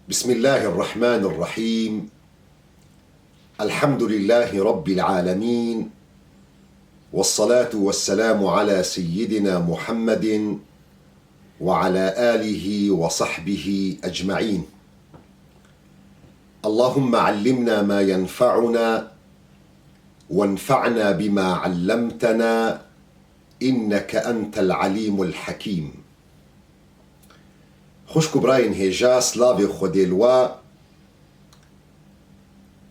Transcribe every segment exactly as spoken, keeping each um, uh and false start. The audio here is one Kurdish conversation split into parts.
بسم الله الرحمن الرحيم. الحمد لله رب العالمين. والصلاة والسلام على سيدنا محمد وعلى آله وصحبه أجمعين. اللهم علمنا ما ينفعنا وانفعنا بما علمتنا إنك أنت العليم الحكيم. Xwişk û birayên hêja, silavê Xwedê li we.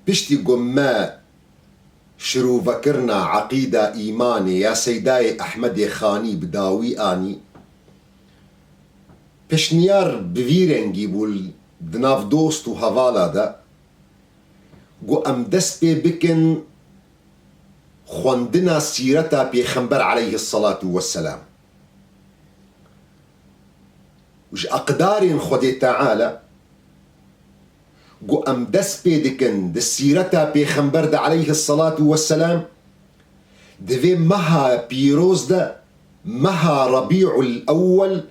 Piştî ku me şirûvekirina eqîda îmanê ya Seydayê Ehmedê Xanî bi dawî anî, pişniyar bi vî rengî bû di nav dost û hevala de, ku em dest pê bikin xwendina sîreta Pêxember aleyhisselatu vesselam. Ji eqdarên Xwedê Teala ku em dest pê dikin di sîreta Pêxember de aleyhisselatu vesselam, di vê meha pîroz de, meha Rebî'ul Ewwel,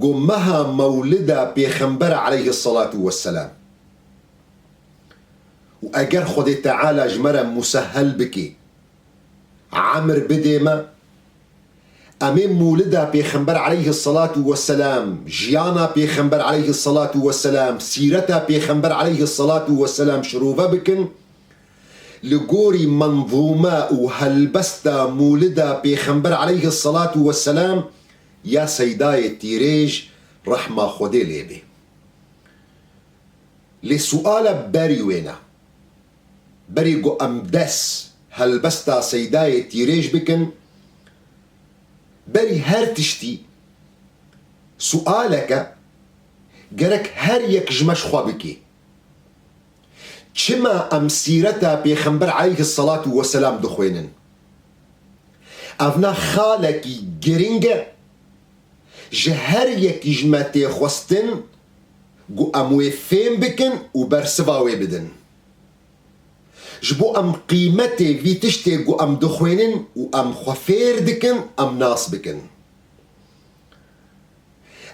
ku meha mewlida Pêxember aleyhisselatu vesselam. Û eger Xwedê Teala ji me re musehel bike, emir bidê me, em ê mûlida Pêxember aleyhisselatu vesselam, jiyana Pêxember aleyhisselatu vesselam, sîreta Pêxember aleyhisselatu vesselam şirove bikin, li gorî menzûme û helbesta mûlida Pêxember aleyhisselatu vesselam ya Seydayê Tîrêj, rehma Xwedê lê bê. Lê suala berî wêne. Berî ku em dest helbesta Seydayê Tîrêj bikin, berî her tiştî sualeke gerek her yek ji me ji xwe bike. Çima em sîreta Pêxember aleyhisselatu vesselam dixwênin? Evna xalekî giring e. Ji her yekî ji me tê xwestin ku em wê fêm bikin û bersiva wê bidin. Ji bo em qîmetê vî tiştê ku em dixwênin û em xwe fêr dikin, em nas bikin.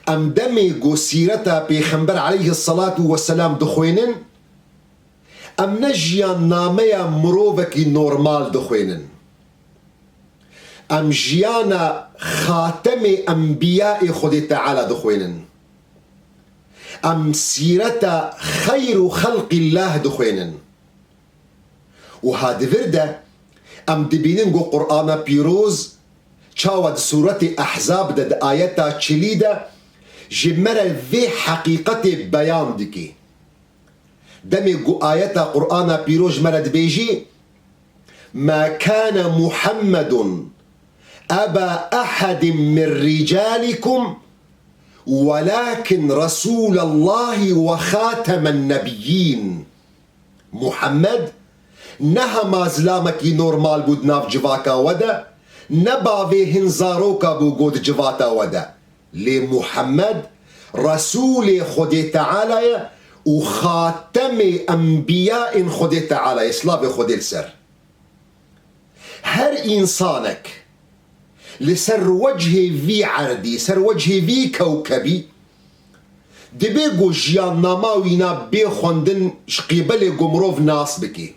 Em demê ku sîreta Pêxember aleyhisselatu vesselam dixwênin, em ne jiyannameya mirovekî normal dixwênin. Em jiyana Xatemê Enbiyayê Xwedê Teala dixwênin. Em sîreta xeyr û xelqîllah dixwênin. Û ha di vir de em dibînin ku Qur'ana Pîroz çawa di Sûretê Ehzab de di ayeta çilî de ji me re vê heqîqetê beyan dike. Demê ku ayeta Qur'ana Pîroz ji me re dibêjî, "Ma kana Muhammedun eba ehedin min ricalikum, welakin Resûlallahi ve xatemen nebiyyîn." Muhammed ne hema zilamekî normal bû di nav civaka we de, ne bavê hin zaroka bû go di civata we de. Lê Muhammed Resûlê Xwedê Teala ye û Xatemê Enbiyaên Xwedê Teala ye, silavê Xwedê li ser. Her însanek li ser wechê vî erdî, ser wechê vî kewkebî, dibe ku jiyannama wîna bê xwendin ji qîbelê ku mirov nas bike.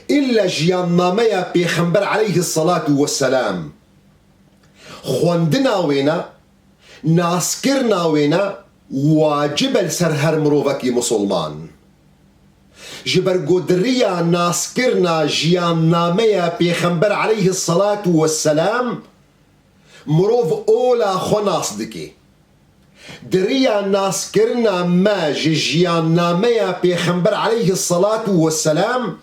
Îlle jiyannameya Pêxember aleyhisselatu vesselam, xwendina wêna, naskirina wêna wacib e li ser her mirovekî misilman. Ji ber ku di riya naskirina jiyannameya Pêxember aleyhisselatu vesselam mirov ola xwe nas dike. Di riya naskirina me ji jiyannameya Pêxember aleyhisselatu vesselam,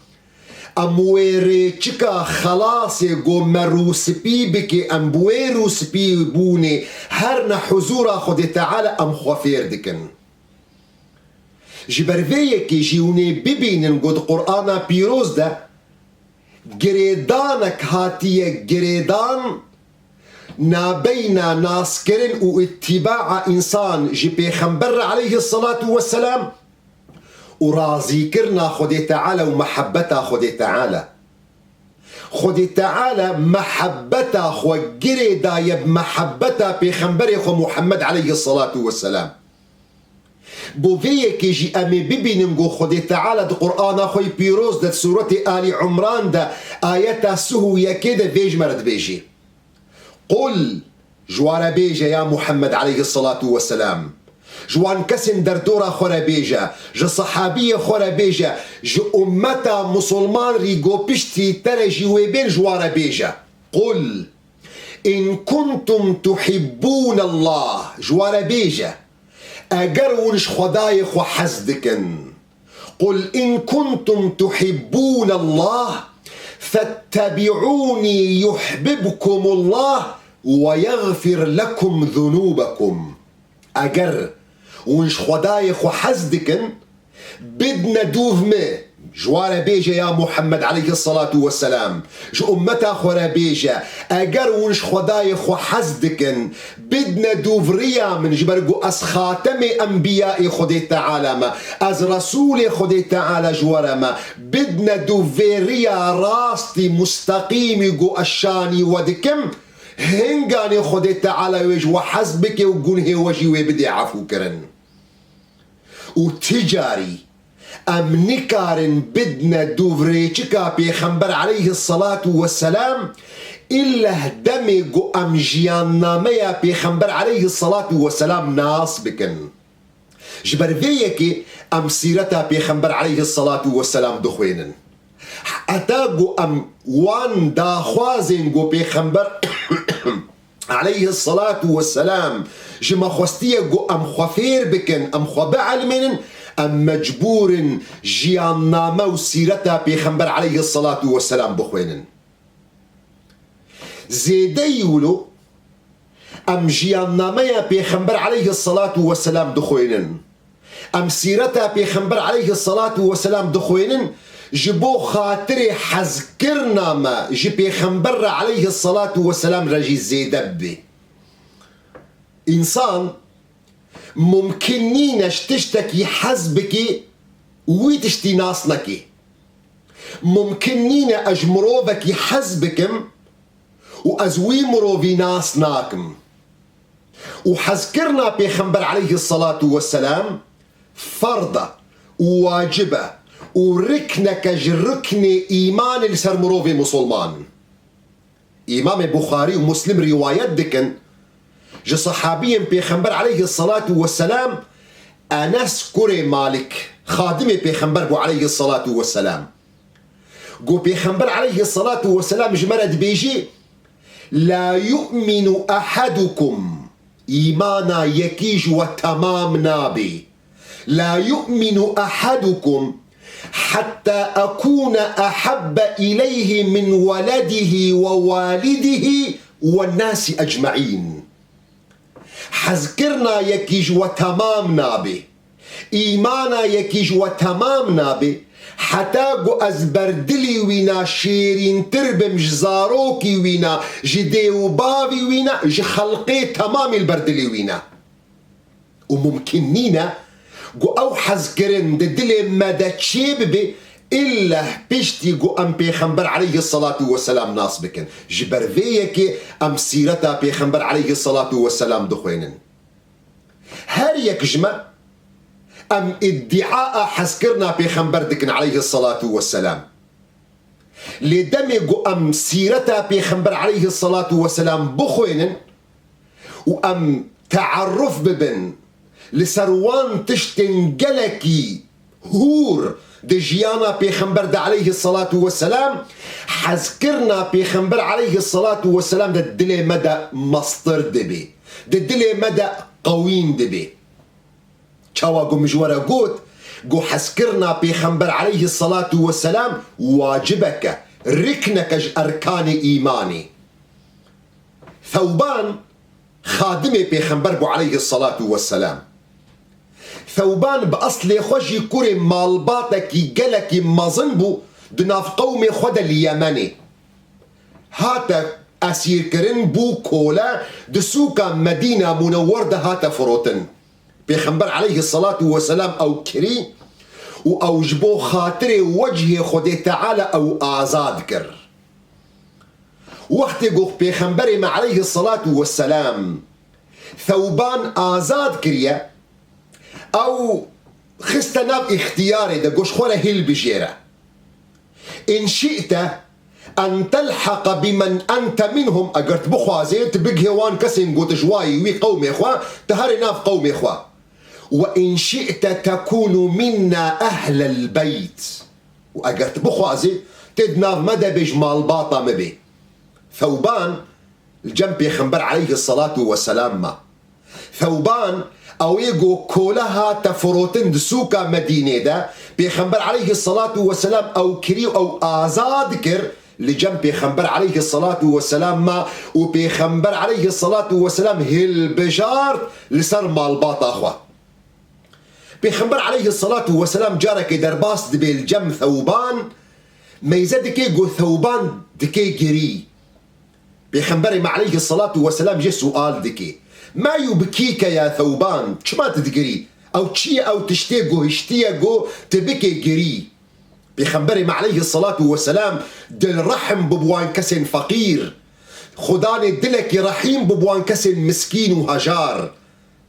em wê rêçika xelasê ku me rûspî bike, em bi wê rûspî bûnê herne huzûra Xwedê Teala, em xwe fêr dikin. Ji ber vê yekê jî hûn ê bibînin ku di Qur'ana Pîroz de girêdanek hatiye girêdan nabeyna naskirin û îtîbaa însan ji Pêxember re aleyhisselatu vesselam û razîkirina Xwedê Teala û mehebbeta Xwedê Teala. Xwedê Teala mehebbeta xwe girê daye bi mehebbeta Pêxemberê xwe Muhammed aleyhisselatu vesselam. Bo vê yekê jî em ê bibînin ku Xwedê Teala di Qur'ana xwe yê pîroz de, di Sûretê Alî Imran de, ayeta sih û yekê de vê ji me re dibêjî: Qul, ji wa re bêje, ya Muhammed aleyhisselatu vesselam, ji wan kesên derdora xwe re bêje, ji sehabiyê xwe re bêje, ji ummeta musulman rî ku piştî te re jî wê bên, ji wa re bêje: Qul in kuntum tuhibbûnallah, ji wa re bêje, eger hûn ji Xwedayê xwe hez dikin. Qul in kuntum tuhibbûnallah, fettebi'ûnî yuhbibkumullah we yexfir lekum zunûbekum. Eger hûn ji Xwedayê xwe hez dikin, bidne dûv min, ji wa re bêje, ya Muhammed aleyhisselatu vesselam, ji ummeta xwe re bêje, eger hûn ji Xwedayê xwe hez dikin, bidne dûv riya min, ji ber ku ez xatemê enbiyayê Xwedê Teala me, ez Resûlê Xwedê Teala ji we re me, bidne dûv vê riya rastî, musteqîmî ku ez şanî we dikim, hinganê Xwedê Teala wê ji we hez bike û gunhê we jî wê bidê efûkirin. Û ti carî em nikarin bidne dûv rêçika Pêxember aleyhisselatu vesselam, illeh demê ku em jiyannameya Pêxember aleyhisselatu vesselam nas bikin. Ji ber vê yekê em sîreta Pêxember aleyhisselatu vesselam dixwênin. Heta ku em wan daxwazên ku Pêxember aleyhisselatu vesselam ji me xwestiye ku em xwe fêr bikin, em xwe bielmênin, em mecbûr in jiyanname û sîreta Pêxember aleyhisselatu vesselam bixwênin. Zêdeyî wilo em jiyannameya Pêxember aleyhisselatu vesselam dixwênin. Em sîreta Pêxember aleyhisselatu vesselam dixwênin, ji bo xatirê hezkirina me ji Pêxember re aleyhisselatu vesselam re jî zêde bibe. Însan mumkin nîne ji tiştekî hez bike û wî tiştî nas neke. Mumkin nîne ez ji mirovekî hez bikim û ez wî mirovî nas nakim. Û hezkirina Pêxember aleyhisselatu vesselam ferd e û wacib e û rikneke ji riknê îmanê li ser mirovê musulman. Îmamê Buxarî û Muslim rîwayet dikin, ji sehabiyên Pêxember aleyhisselatu vesselam, Enes kurê Malik, xadimê Pêxember bû aleyhisselatu vesselam. Got, Pêxember aleyhisselatu vesselam ji me re dibêjî: "La yu'minu ahadukum", îmana yekî ji we temam nabe. "La yu'minu ahadukum hatta akuna ahabbe ileyhi min weledihi ve walidihi ve nasi ecmaîn." Hezkirina yekî ji we temam nabe. Îmana yekî ji we temam nabe, heta ku ez ber dilî wîna şêrîntir bim ji zarokî wîna, ji dê û bavî wîna, ji xelqê temamî li ber dilî wîna. Û mumkin nîne ku ew hezkirin di dilê me de çêbibe, illeh piştî ku em Pêxember aleyhisselatu vesselam nas bikin. Ji ber vê yekê em sîreta Pêxember aleyhisselatu vesselam dixwênin. Her yek ji me em îdîaa hezkirina Pêxember dikin aleyhisselatu vesselam. Lê demê ku em sîreta Pêxember aleyhisselatu vesselam bixwênin û em teerruf bibin li ser wan tiştên gelekî hûr di jiyana Pêxember de aleyhisselatu vesselam, hezkirina Pêxember aleyhisselatu vesselam de dilê me de mestir dibe, di dilê me de qewîn dibe. Çawa ku min ji we re got, ku hezkirina Pêxember aleyhisselatu vesselam wacibeke, rikneke ji erkanê îmanê. Thewban xadimê Pêxember bû aleyhisselatu vesselam. Thewban bi eslê xwe jî kurê malbatekî gelekî mezin bû di nav qewmê xwe de li Yemenê. Hate esîrkirin, bû kole, di sûka Medîna Munewwer de hate firotin. Pêxember aleyhisselatu vesselam ew kirî û ew ji bo xatirê wecihê Xwedê Teala ew azad kir. Wextê ku Pêxemberê me aleyhisselatu vesselam Thewban azad kiriye, Ew xiste nav îxtiyarê de, got ji xwe re hilbijêre. In şi'te en telheqa bimen ente minhum, eger tu bixwazê, tu bigihê wan kesên got ji wayî wî qewmê xwe, tu herê nav qewmê xwe. Ve in şi'te tekûnû minna ehlel beyt. Û eger tu bixwazî, tê di nav me de bê, ji malbata me bê. Thewban li cem Pêxember aleyhisselatu vesselam ma. Thewban, ew ê go kole hate firotin di sûka Medînê de, Pêxember aleyhisselatu vesselam ew kirî û ew azad kir, li cem Pêxember aleyhisselatu vesselam ma û Pêxember aleyhisselatu vesselam hilbijart li ser malbata xwe. Pêxember aleyhisselatu vesselam carekê derbas dibe li cem Thewban, meyze dike, got Thewban dike girî. Pêxemberê me aleyhisselatu vesselam jê sual dike. Ma yubkîke ya Thewban, çima tu digirî? Ew çi ye ew tiştê got hiştiye got tu bike girî? Pêxemberê me aleyhisselatu vesselam dilrehm bû bi wan kesên feqîr. Xudanê dilekî rehîm bû bi wan kesên miskîn û hejar.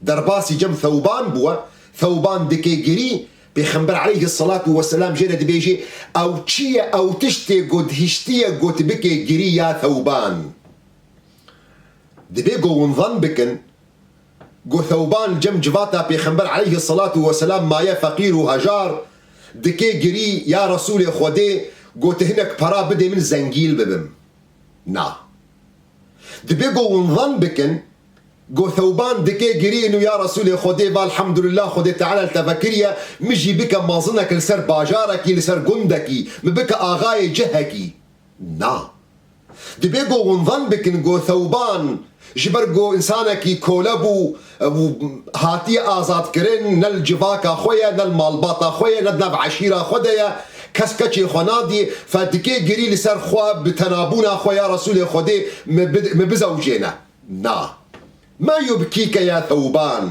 Derbasî cem Thewban bûwe. Thewban dike girî. Pêxember aleyhisselatu vesselam jê re dibêjê, ew çi ye ew tiştê got hiştiye got bike girî ya Thewban? Dibê go hûn zan bikin, go Thewban cem civata Pêxember aleyhisselatu vesselam maye feqîr û hejar, dike girî, ya Resûlê Xwedê, go tu hinek para bidê min zengîl bibim. Na. Dibê go hûn zan bikin, go Thewban dike girîn û ya Resûlê Xwedê, va elhamdulillah Xwedê Teala li te vekiriye, min jî bike mezinek li ser bajarekî, li ser gundekî, min bike axayê cihekî. Na. Dibê go hûn zan bikin, go Thewban ji ber go însanekî kole bû, û hatiye azadkirin, ne li civaka xwe ye, ne li malbata xwe ye, ne di nav eşîra xwe de ye, kes keçê xwe nadî, fe dikê girî li ser xwe bi tenabûna xwe, ya Resûlê Xwedê, min bi-, min bizewcêne. Na. Ma yubkîke ya Thewban.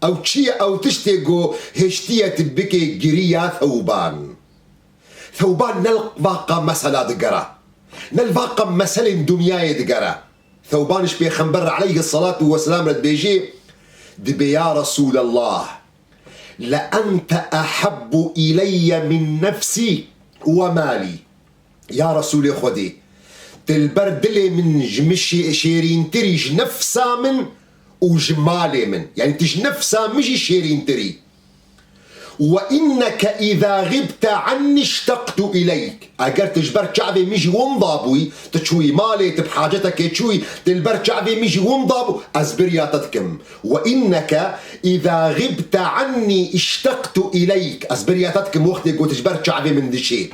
Ew çi ye ew tiştê go hiştiye tu bikê girî ya Thewban? Thewban ne li vaqa mesela digera. Ne li vaqa meselên dinyayê digera. Thewban ji Pêxember aleyhisselatu vesselam re dibêjê, dibê ya Resûlallah, le ente ehebbu ileyye min nefsî ve malî. Ya Resûlê Xwedê, tu li ber dilê min ji min şê-, şêrîntirî ji nefsa min û ji malê min. Yanî tu ji nefsa min jî şêrîntirî. Ve inneke îzâ gibte annî işteqtu ileyk. Eger tu ji ber çavê min jî winda bûyî, tu çûyî malê, tu bi hacetekê çûyî, tu li ber çavê min jî winda bû, ez biriya te dikim. Ve inneke îzâ gibte annî işteqtu ileyk. Ez biriya te dikim wextê ku tu ji ber çavê min diçî.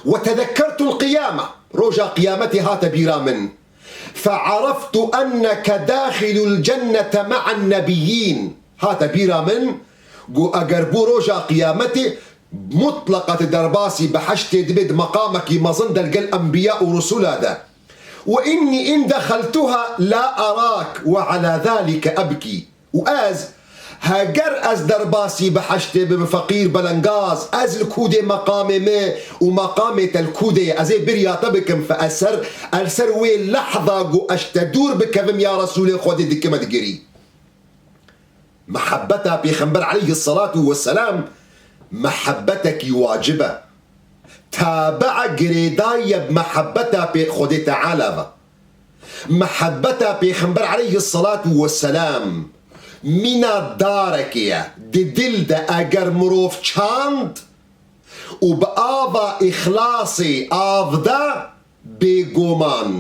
Ve tezekkertul qiyame. Roja qiyametê hate bîra min. Fe'areftu enneke dâxilul cennete me'an nebiyyîn. Hate bîra min, got, eger bû roja qiyametê, mutleqa tu derbasî behiştê dibê di meqamekî mezin de li gel enbiya û rusula de. Ve innî in dexeltuha la erak ve ala zalike ebkî. Û ez, heger ez derbasî behiştê bibim, feqîr belengaz, ez li kûdê meqamê me û meqamê te li kûdê ye, ez ê biriya te bikim, fe ez ser, ez ser wê lehza ku ez ji te dûr bikevim, ya Resûlê Xwedê, dikime digirî. Mehebbeta Pêxember aleyhisselatu vesselam mehebbetekî wacib e. Tabea girêdayî ye bi mehebbeta pê Xwedê Teala ve. Mehebbeta Pêxember aleyhisselatu vesselam mîna darekê ye. Di dil de eger mirov çand û bi ava îxlasê av da, bêguman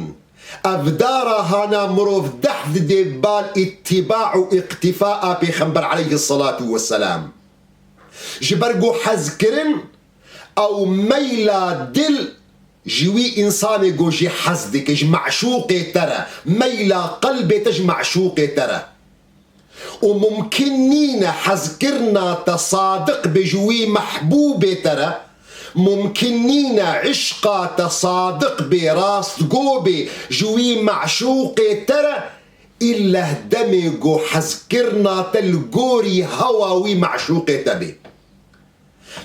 ev dara hana mirov deh didê bal îtîba û îqtîfa a Pêxember aleyhisselatu vesselam. Ji ber ku hezkirin ew meyla dil ji wî însanê ku jê hez dike, ji meşûqê te re, meyla qelbê te ji meşûqê te re. Û mumkin nîne hezkirina te sadiq be ji wî mehbûbê te re, mumkin nîne îşqa te sadiq be, rastgo be ji wî meşûqê te re, îlleh demê ku hezkirina te li gorî hewa wî meşûqê te be.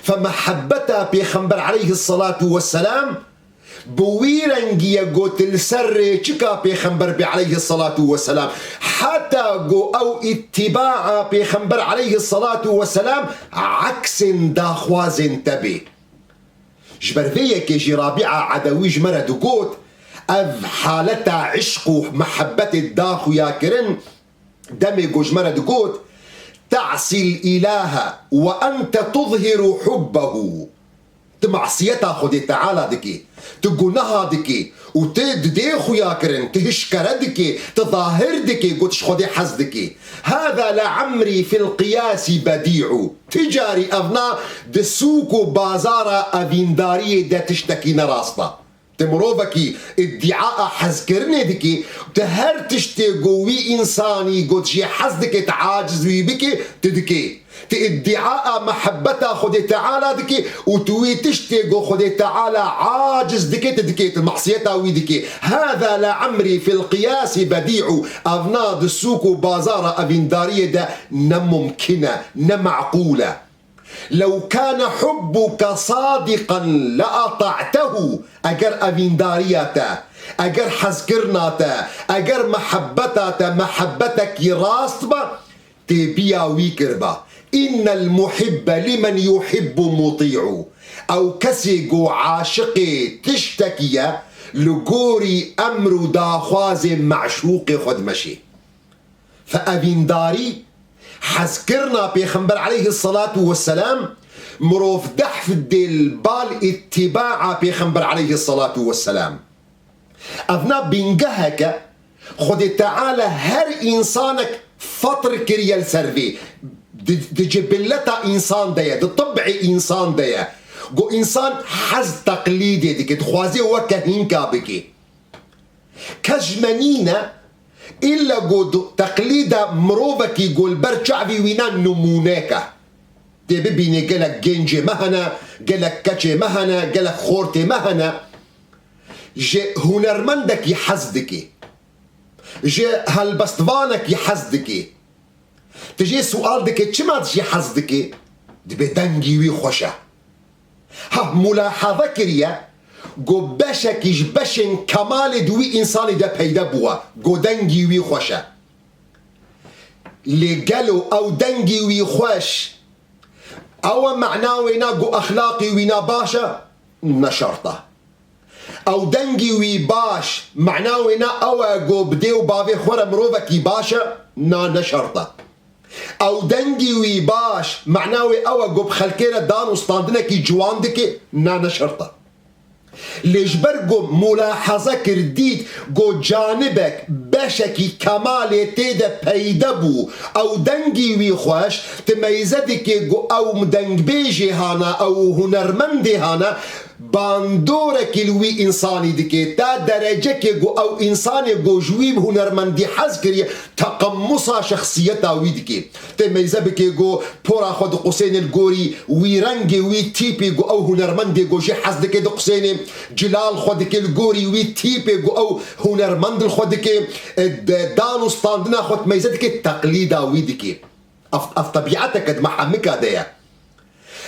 Fe mehebbeta Pêxember aleyhisselatu vesselam Bi wî rengî ye got li ser rêçika Pêxember bê aleyhisselatu vesselam. Heta go ew îtibaa Pêxember aleyhisselatu vesselam eksên daxwazên te bê. Ji ber vê yekê jî Rabîa Edewî ji me re digot, ev haleta îşq û mihebbetê da xuya kirin, demê go ji me re digot, "Te'sil îlahe ve ente tuzhiru hubbehu." Tu masiyeta Xwedê Teala dikî. Tu gunaha dikî. Û tu didê xuya kirin. Tu hişkere dikî. Tu zahir dikî. Got ji Xwedê hez dikî. "Hâzâ le emrî fil qiyâsî bedî'u." Ti carî evna di sûk û bazara evîndariyê de tiştekî ne rast e. Ti mirovekî îdîaa hezkirinê dikî, ti her tiştê go wî însanî got jê hez dike, ti aciz wî bike, ti dikê. Ti îdîaa mehebbeta Xwedê Teala dikî û tu wî tiştê go Xwedê Teala aciz dike, ti dikê, ti masiyeta wî dikî. "Hâzâ le emrî fil qiyâsî bedî'u." Evna di sûk û bazara evîndariyê de ne mumkin e, ne meqûl e. "Lew kâne hubbuke sadiqan le ata'tehu." Eger evîndariya te, eger hezkirina te, eger mehebbeta te mehebbetekî rast be, tê biya wî kiriba. "Innel muhibbe limen yuhibbu mutî'u." Ew kesê go aşiqê tiştekî ye, li gorî emr û daxwazê meşûqê xwe dimeşê. Fe evîndarî, hezkirina Pêxember aleyhisselatu vesselam, mirov dehf dê li bal îtîbaa Pêxember aleyhisselatu vesselam. Evna bîngeheke Xwedê Teala her însanek fetr kiriye li ser vê. Di, di cibilleta însan de ye, di tib'ê însan de ye. Go însan hez teqlîdê dike, dixwaze weke hînka bike. Kes ji me nîne, îlle go du-, teqlîda mirovekî go li ber çavî wî ne nimûnek e. Tê bibînê gelek gencê me hene, gelek keçê me hene, gelek xortê me hene. Ji hunermendekî hez dike. Ji helbestvanekî hez dike. Tu jê sual dike, çima tu jê hez dike? Dibê dengî wî xweş e. Ha, mulahaza kiriye, go beşekî ji beşên kemalê di wî însanî de peyde bûye, go dengî wî xweş e. Lê gelo ew dengî wî xweş, ew e mena wê ne go exlaqî wî ne baş e? Ne şert e. Ew dengî wî baş, mena wê ne ew e go bi dê û bavê xwe re mirovekî baş e? Na, ne şert e. Ew dengî wî baş, mena wê ew e go bi xelkê re dan û standinekî ciwan dike? Na, ne şert e. Lê ji ber go mulahaza kir, dît go canibek, beşekî kemalê tê de peyde bû, ew dengî wî xweş, ti meyze dike go ew dengbêjê hana, ew hunermendê hana, bandorekî li wî însanî dike, ta derecekê ku ew însanê ku ji wî hunermendî hez kiriye, teqemusa şexsiyeta wî dike. Tê meyze bike ku pora xwe diqusêne li gorî wî rengê, wî tîpê ku ew hunermendê ku jê hez dike diqusêne, cilal xwe dike li gorî wî tîpê ku ew hunermend li xwe dike, e, de-, dan û standina xwe meyze dike, teqlîda wî dike. Ev, ev tebîeteke di me hemika de ye.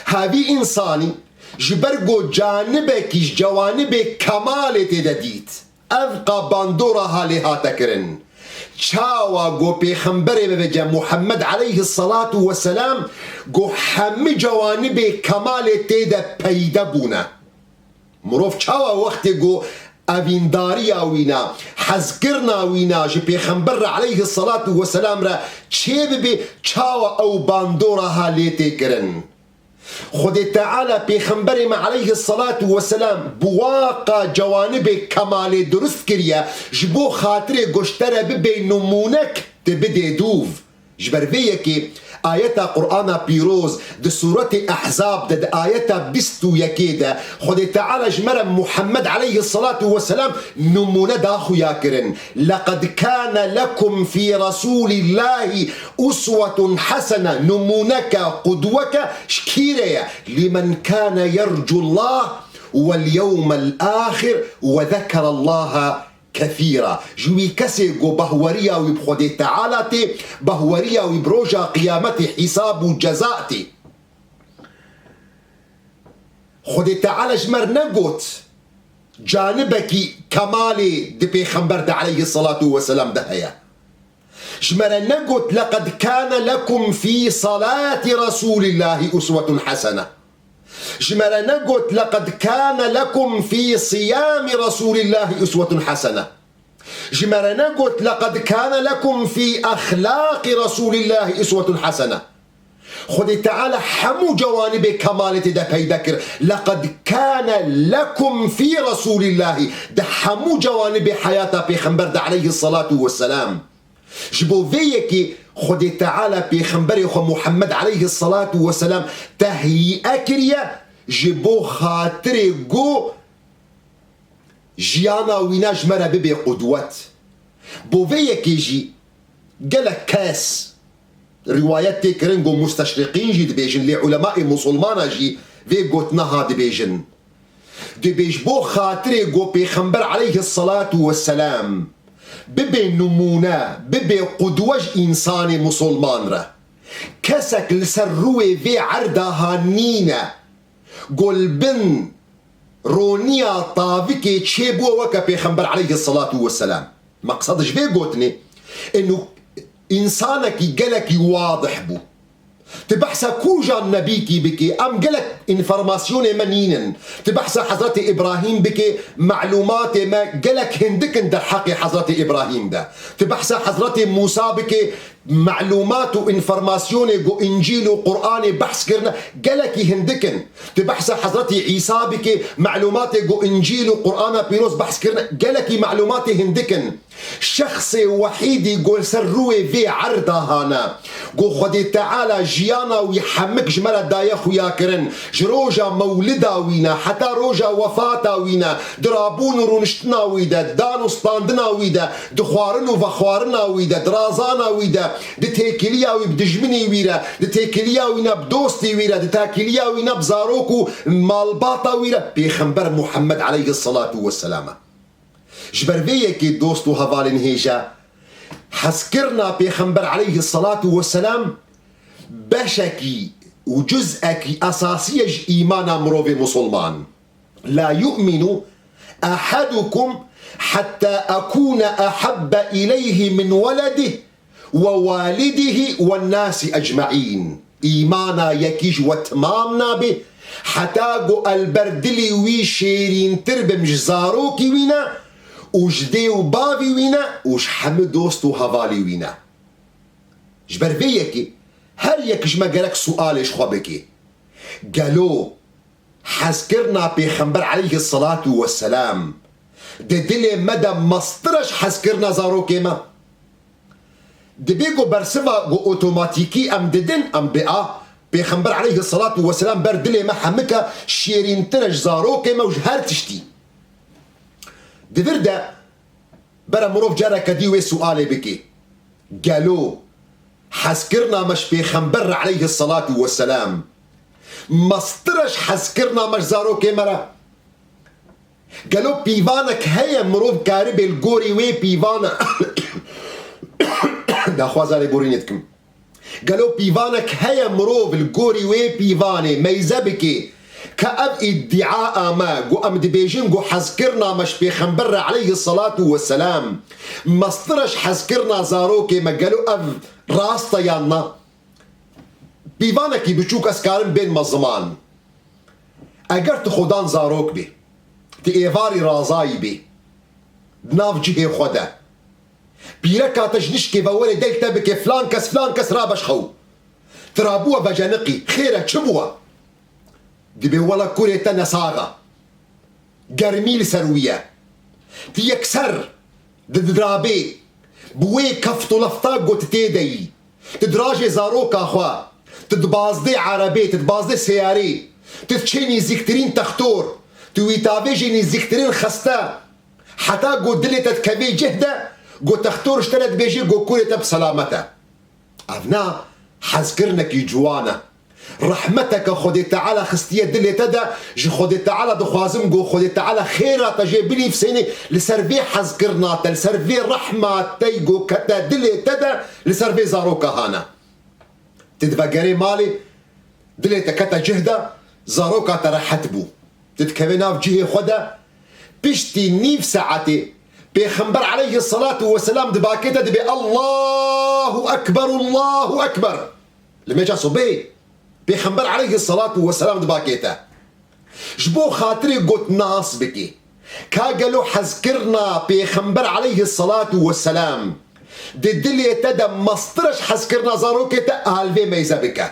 Havî însanî ji ber ku canibekî ji cewanibê kemalê tê de dît, ev qa bandora halê hate kirin. Çawa ku Pêxemberê me vece Muhammed aleyhisselatu vesselam ku hemî cewanibê kemalê tê de peyde bûne. Mirov çawa wextê ku evîndariya wî ne, hezkirina wî ne ji Pêxember re aleyhisselatu vesselam re çê bibe, çawa ew bandora ha lê tê kirin? Xwedê Teala Pêxemberê me aleyhisselatu vesselam bi waqa cewanibê kemalê durust kiriye, ji bo xatirê ku ji te re bibê nimûnek, te bidê dûv. Ji ber vê yekê ayeta Qur'ana Pîroz di Sûretê Ehzab de di ayeta bîst û yekê de Xwedê Teala ji me re Muhammed aleyhisselatu vesselam nimûne da xuya kirin. "Leqed kâne lekum fî Resûlillâhi uswetun hasene", nimûneke, qudweke ji kî re ye? "Limen kâne yercullâh wel yewmel âxir ve zekerallaha kethîra." Ji wî kesê ku bahweriya wî bi Xwedê Teala tê, bahweriya wî bi roja qiyametê, hîsab û ceza tê. Xwedê Teala ji me re negot, Canibekî kemalê di Pêxember de aleyhissalatu vesselam de heye. Ji me re negot, "Leqed kâne lekum fî salati Resûlillâhi uswetun hasene." Ji me re negot, "Leqed kâne lekum fî siyami Resûlillâhi uswetun hasene." Ji me re negot, "Leqed kâne lekum fî exlaqi Resûlillâhi uswetun hasene." Xwedê Teala hemû cewanibê kemalê tê de peyde kir. "Leqed kâne lekum fî Resûlillâhi." Di hemû cewanibê heyata Pêxember de aleyhissalatu vesselam. Ji bo vê yekê Xwedê Teala Pêxemberê xwe Muhammed aleyhissalatu vesselam tehyîe kiriye, ji bo xatirê ku jiyana wîna ji me re bibe qudwet. Bo vê yekê jî gelek kes rîwayet tê kirin, ku musteşriqîn jî dibêjin, lê ulemayê musulmana jî vê gotina ha dibêjin. Dibê ji bo xatirê ku Pêxember aleyhissalatu vesselam bibe nimûne, bibe qudwe ji însanê musulman re. Kesek li ser rûyê vê erda ha nîne, ku li bin roniya tavikê çêbû weke Pêxember aleyhissalatu vesselam. Meqsed ji vê gotinê, inu însanekî gelekî wadih bû. Tu behsa kûjan nebîkî bikî, em gelek înformasyonê me nînin. Tu behsa Hezretê Îbrahîm bikî, melûmatê me gelek hindik in derheqê Hezretê Îbrahîm de. Tu behsa Hezretê Mûsa bikî, melûmat û înformasyonê ku Încîl û Quranê behs kirine, gelekî hindik in. Tu behsa Hezretî Îsa bikî, melûmatê ku Încîl û Qurana Pîroz behs kirine, gelekî melûmatê hindik in. Şexsê wehîdî ku li ser rûyê vê erda hane, ku Xwedê Teala jiyana wî hemik ji me re daye xuyakirin, ji roja mewlida wî ne heta roja wefata wî ne, di rabûn û rûniştina wî de, di dan û standina wî de, di xwarin û vexwarina wî de, di razana wî de, di têkiliya wî bi dijminî wî re, di têkiliya wî ne bi dostî wî re, di têkiliya wî ne bi zarok û malbata wî re, Pêxember Muhammed aleyhissalatu vesselam e. Ji ber vê yekê dost û hevalên hêja, hezkirina Pêxember aleyhissalatu vesselam beşekî û cuz'ekî esasî ye ji îmana mirovê musulman. "La yu'minu ahadukum hatta akuna ahabbe ileyhi min weledih ve walidih ve nasi ecmaîn." Îmana yekî ji we timam nabe, heta ku el ber dilê wî şêrîntir bim ji zarokî wî ne û ji dê û bavî wî ne û ji hemû dost û hevalî wî ne. Ji ber vê yekê her yek ji me gerek sualê ji xwe bike. Gelo hezkirina Pêxember aleyhissalatu vesselam di dilê me de mestir e ji hezkirina zarokê me? Dibê ku bersiva ku otomatîkî em didin, em bê a Pêxember aleyhissalatu vesselam ber dilê me hemik e, şêrîntir e ji zarokê me û ji her tiştî. Di vir de bere mirov careke dî wê sualê bike. Gelo hezkirina me ji Pêxember re aleyhissalatu vesselam mestir e ji hezkirina me ji zarokê me re? Gelo pîvanek heye mirov karibê li gorî wê pîvana daxwaza lêborînê dikim. Gelo pîvanek heye mirov li gorî wê pîvanê meyze bike ke ev îdîa me ku em dibêjin ku hezkirina me ji Pêxember re aleyhissalatu vesselam mestir e ji hezkirina zarokê me, gelo ev rast e yan na? Pîvanekî biçûk ez karim bên me ziman. Eger tu xwedan zarok bî, tu êvarî razayî bî, di nav cihê xwe de, pîreka te ji nişkê ve were deng te bike, filan kes, filan kes rabe ji xew. Tu rabû we veceniqî, xêr e, çi bû we? Dibê wela kurê te nesax e. Germî li ser wî ye. Tu yekser didirabê, bi wê keft û lefta ku tu tê de yî. Tu dirajê zaroka xwe, tu dibazdê erebê, tu dibazdê seyarê, tu diçê nêzîktirîn textor, tu wî tavêjê nêzîktirîn xeste, heta ku dilê te dikevê cih de, ku textor ji te re dibêjê ku kurê te bi selamet e. Ev na hezkirinekî ciwan e. Rehmeteke Xwedê Teala xistiye dilê te de, ji Xwedê Teala dixwazim ku Xwedê Teala xêra te jê binivîsênê, li ser vê hezkirina te, li ser vê rehma te ku kete dilê te de, li ser vê zaroka hane. Tu divegerê malê, dilê te kete cih de, zaroka te rehet bû. Tu dikevê nav cihê xwe de, Piştî nîv saetê Pêxember aleyhisselatu vesselam di bakê te dibê Allahu Ekber, Allahu Ekber. Li mêja subê Pêxember aleyhisselatu vesselam di bakê te. Ji bo xatirê got nas bikê. Ka gelo hezkirina Pêxember aleyhisselatu vesselam di dilê te de mestir e ji hezkirina zarokê te, alvê meyze bike.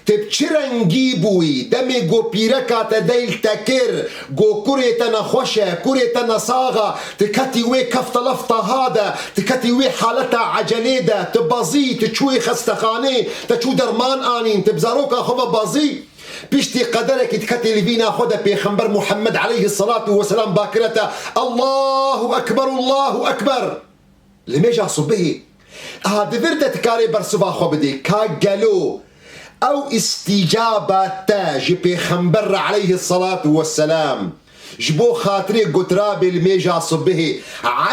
Tu bi çi rengî bûyî, demê ku pîreka te deyl te kir, ku kurê te nexweş e, kurê te nesax e, tu ketî wê kefta lefta ha de, tu ketî wê haleta ecelê de, tu bezî, tu çûyî xestexanê, te çû derman anîn, tu bi zaroka xwe ve bezî, piştî qederekî tu ketî li vîna xwe de Pêxember Muhammed aleyhisselatu vesselam bakire te, Allahu Ekber, Allahu Ekber. Li mêja subihê, aha, di vir de dikarê bersiva xwe bidê ka gelo ew îstîcaba te ji Pêxember re aleyhisselatu vesselam ji bo xatirê gotirabê li mêja subihê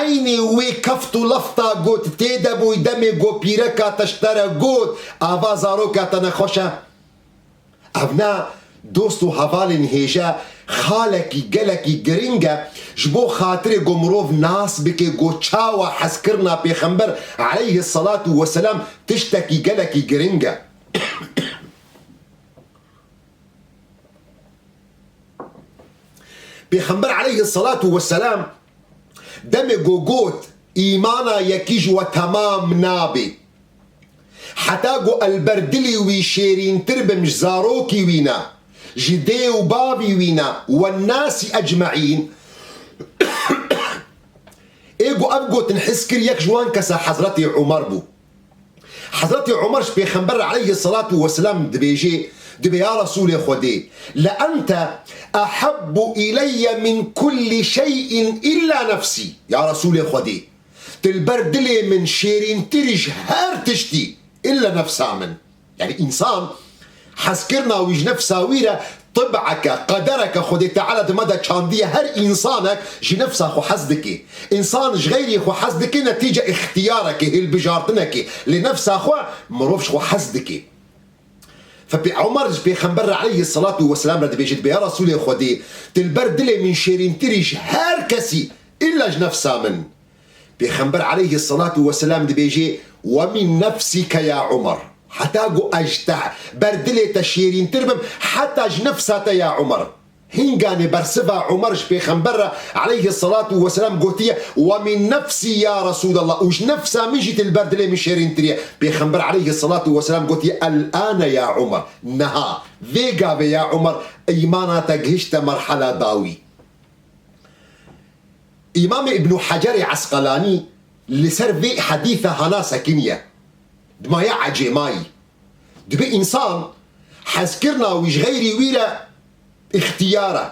eynî wê keft û lefta got tê de bûy demê ku pîreka te ji te re got ava zaroka te nexweş e? Evna dost û hevalên hêja xalekî gelekî giring e, ji bo xatirê ku mirov nas bike ku çawa hezkirina Pêxember aleyhisselatu vesselam tiştekî gelekî giring e. Pêxember aleyhisselatu vesselam demê ku got, îmana yekî ji we temam nabe. Heta ku el ber dilê wî şêrîntir bim ji zarokî wî ne, ji dê û bavî wî ne, wen-nasi ecmeîn. Ê ku ev gotin his kir, yek ji wan kesa Hezretê Umer bû. Hezretê Umer ji Pêxember re aleyhisselatu vesselam dibêje, dibê ya Resûlê Xwedê, le ente ehebbu ileyye min kulli şeyin illa nefsî. Ya Resûlê Xwedê, tu li ber dilê min şêrîntir î ji her tiştî, illa nefsa min. Yanî însan hezkirina wî ji nefsa wî re tib'eke, qedereke Xwedê Teala di me de çandiye. Her însanek ji nefsa xwe hez dike. Însan ji xeyrî xwe hez dike, netîce îxtiyarekê, hilbijartinekê. Lê nefsa xwe mirov ji xwe hez dike. Fe pê Omer ji Pêxember re aleyhisselatu vesselam re dibêje, dibê ya Resûlê Xwedê, tu li ber dilê min şêrîntir î ji her kesî, illa ji nefsa min. Pêxember aleyhisselatu vesselam dibêje, "Ve min nefsike ya Omer." Heta ku ez ji te ber dilê te şêrîntir bim, heta ji nefsa te ya Omer. Hinganê bersiva Omer ji Pêxember re aleyhisselatu vesselam gotiye, "Ve min nefsî ya Resûlallah." Û ji nefsa min jî tu li ber dilê min şêrîntir î. Pêxember aleyhisselatu vesselam gotiye, "El-ane ya Omer." Niha, vê gavê ya Omer, îmana te gihişte merhala dawî. Îmamê Îbnû Hecerê Esqelanî li ser vê hedîsa hana sekiniye. Dimaye ecêmayî. Dibê însan hezkirina wî ji xeyrî wî re îxtiyar e.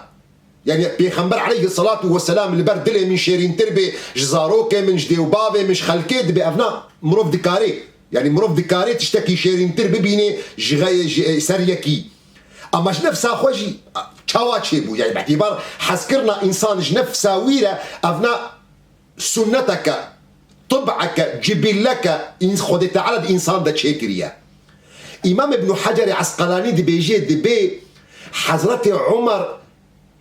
Yanî Pêxember aleyhisselatu vesselam li ber dilê min şêrîntir bê, ji zarokê min, ji dê û bavê min, ji xelkê dibê. Evna mirov dikarê. Yanî mirov dikarê tiştekî şêrîntir bibînê ji xey-, ji, e, ser yekî. Ama ji nefsa xwe jî çawa çêbû? Yanî bi îtîbar hezkirina însan ji nefsa wî re, evna sunneteke, tib'eke, cibîlleke, îns-, Xwedê Teala di însan de çêkiriye. Îmam Îbnû Hecerê Esqelanî dibêje, dibê Hezretê Omer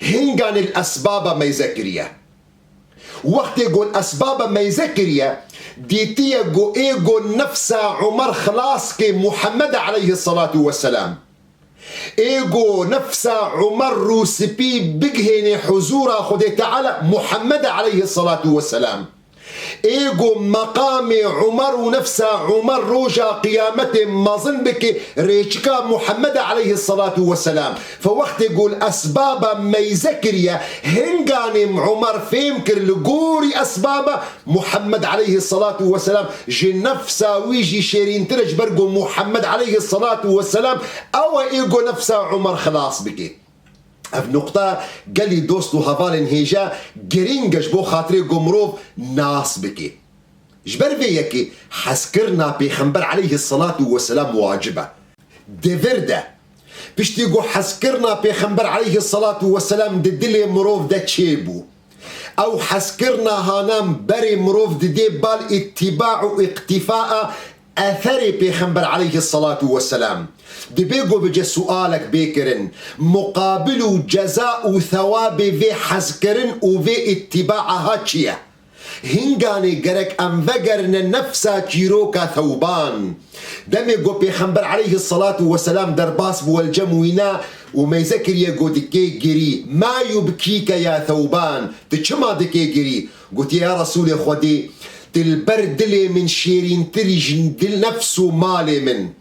hinganê li esbaba meyze kiriye. Wextê ku li esbaba meyze kiriye, dîtiye ku ê ku nefsa Omer xilas ke Muhammed aleyhisselatu vesselam. Ê ku nefsa Omer rûspî bigihênê huzûra Xwedê Teala Muhammed aleyhisselatu vesselam. Ê ku meqamê Omer û nefsa Omer roja qiyametê mezin bike rêçika Muhammed aleyhisselatu vesselam. Fe wextê ku li esbaba meyze kiriye, hinganê Omer fêm kir li gorî esbaba Muhammed aleyhisselatu vesselam ji nefsa wî jî şêrîntir e, ji ber ku Muhammed aleyhisselatu vesselam ew e ê ku nefsa Omer xilas bike. Ev nuqta gelî dost û hevalên hêja girîng e ji bo xatirê ku mirov nas bike. Ji ber vê yekê hezkirina Pêxember aleyhisselatu vesselam wacib e. Di vir de, piştî ku hezkirina Pêxember aleyhisselatu vesselam di dilê mirov de çêbû, ew hezkirina hanan berê mirov didê bal îtîba û îqtîfa a Etherê Pêxember aleyhisselatu vesselam. Dibê ku bi ce sualek bê kirin, muqabil û ceza û thewabê vê hezkirin û vê îttîbaa ha çi ye? Hinganê gerek em vegerine nefsa çîroka Thewban. Demê ku Pêxember aleyhisselatu vesselam derbas bû, el cem wîna û meyze kiriye, ku dikê girî. "Ma yubkîke ya Thewban? Tu çima dikê girî?" Gotiye, "Ya Resûlê Xwedê, tu li ber dilê min şêrîntirî ji dil, nefs û malê min.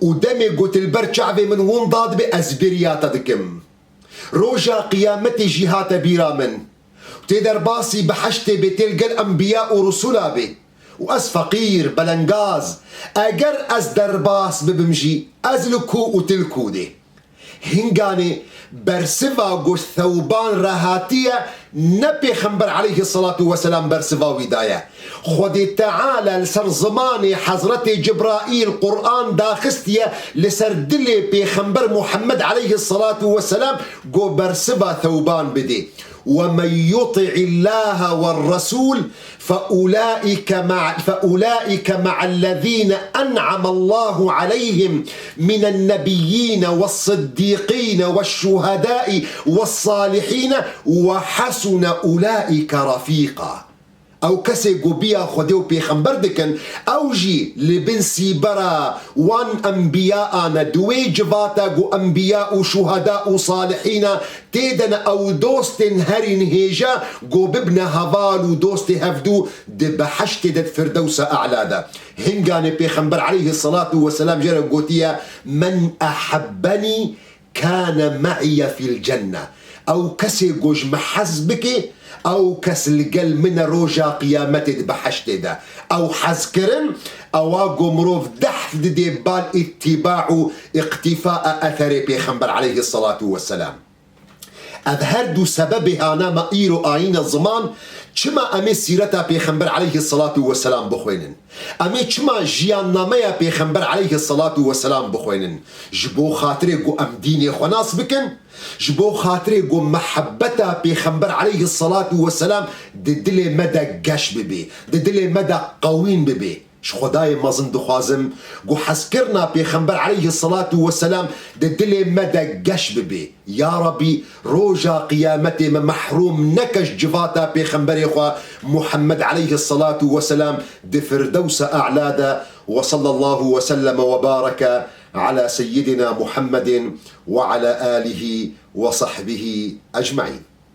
Û demê ku tu li ber çavê min winda dibî, ez bêriya te dikim. Roja qiyametê jî hate bîra min. Tê derbasî behiştê bê, tê li gel enbiya û rusula bê. Û ez feqîr, belengaz. Eger ez derbas bibim jî, ez li ku û tu li ku dê?" Hinganê bersiva ku Thewban re hatiye, ne Pêxember aleyhisselatu vesselam bersiva wî daye. Xwedê Teala li ser zimanê Hezretê Cibraîl Quran daxistiye li ser dilê Pêxember Muhammed aleyhisselatu vesselam, ku bersiva Thewban bidê. "Ve men yuti'illâhe ve resûl fe ulâike ma-, fe ulâike ma'ellezîne en'amallahu aleyhim minen nebiyyîne ve sıddîqîne ve şuhedâi ve salihîne ve hasune ulâike rafîqa." Ew kesê ku biya Xwedê û Pêxember dikin, ew jî li bin sîbera wan enbiyaa ne, di wê civata ku enbiya û şuheda û salihîna tê de ne, ew dostên herî nihêja ku bibne heval û dostê hevdû di behiştê de, di Firdewsa E'la de. Hinganê Pêxember aleyhisselatu vesselam jê re gotiye, "Men ehebbenî kâne me'iyye fil cenne." Ew kesê ku ji min hez bike, ew kes li gel min e roja qiyametê di behiştê de. Ew hezkirin, ewa ku mirov dehf didê bal îttîba û îqtîfaa etherê Pêxember aleyhisselatu vesselam. Ev her du sebebê hana me îro ayîne ziman, çima em ê sîreta Pêxember aleyhisselatu vesselam bixwînin? Em ê çima jiyannameya Pêxember aleyhisselatu vesselam bixwînin? Ji bo xatirê ku em dînê xwe nas bikin, ji bo xatirê ku mihebbeta Pêxember aleyhisselatu vesselam di dilê me de geş bibe, di dilê me de qewîn bibe. Ji Xwedayê mezin dixwazim ku hezkirina Pêxember aleyhisselatu vesselam di dilê me de geş bibe. Ya Rabbî, roja qiyametê me mehrûm neke ji civata Pêxemberê xwe Muhammed aleyhisselatu vesselam di Firdewsa E'la de. Ve sallallahu ve selleme ve bareke ala seyyidina Muhammedin ve ala alihi ve sahbihi ecmaîn.